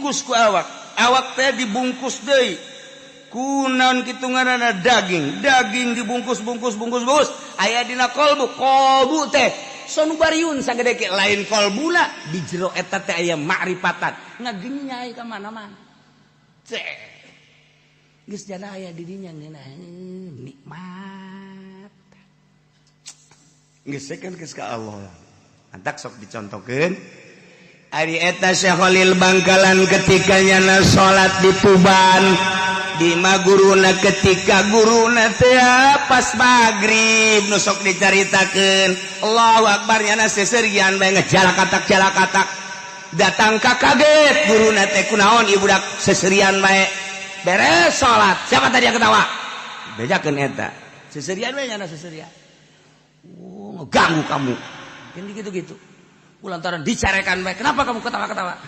Dibungkus ku awak, awak teh dibungkus deui ku naon kitu ngaranna, daging. Daging dibungkus, bungkus, bungkus, bungkus, aya dina kolbu. Kolbu teh sonubariun sagede ke, lain kolbuna. Di jero eta teh aya makrifatan, ngagenyai ka mana-mana. Cek geus jana aya di dinya, ngeunah, nikmat. Geus kan, geus ka Allah. Antak sok dicontohkeun. Ari eta Syekh Khalil Bangkalan ketika nyana salat di Tuban di ma guruna, ketika guruna teh pas maghrib nu sok dicaritakeun, Allahu Akbar, nyana seserian bae, ngejalakatak jalakatak datang ka. Kaget guruna teh, "Kunaon ieu budak seserian bae?" Beres salat, "Siapa tadi yang ketawa?" Bejakeun eta seserian bae nyana, seserian. "Oh, ngeganggu kamu." Kan gitu-gitu. Lantaran dicarekan bae, "Kenapa kamu ketawa-ketawa?"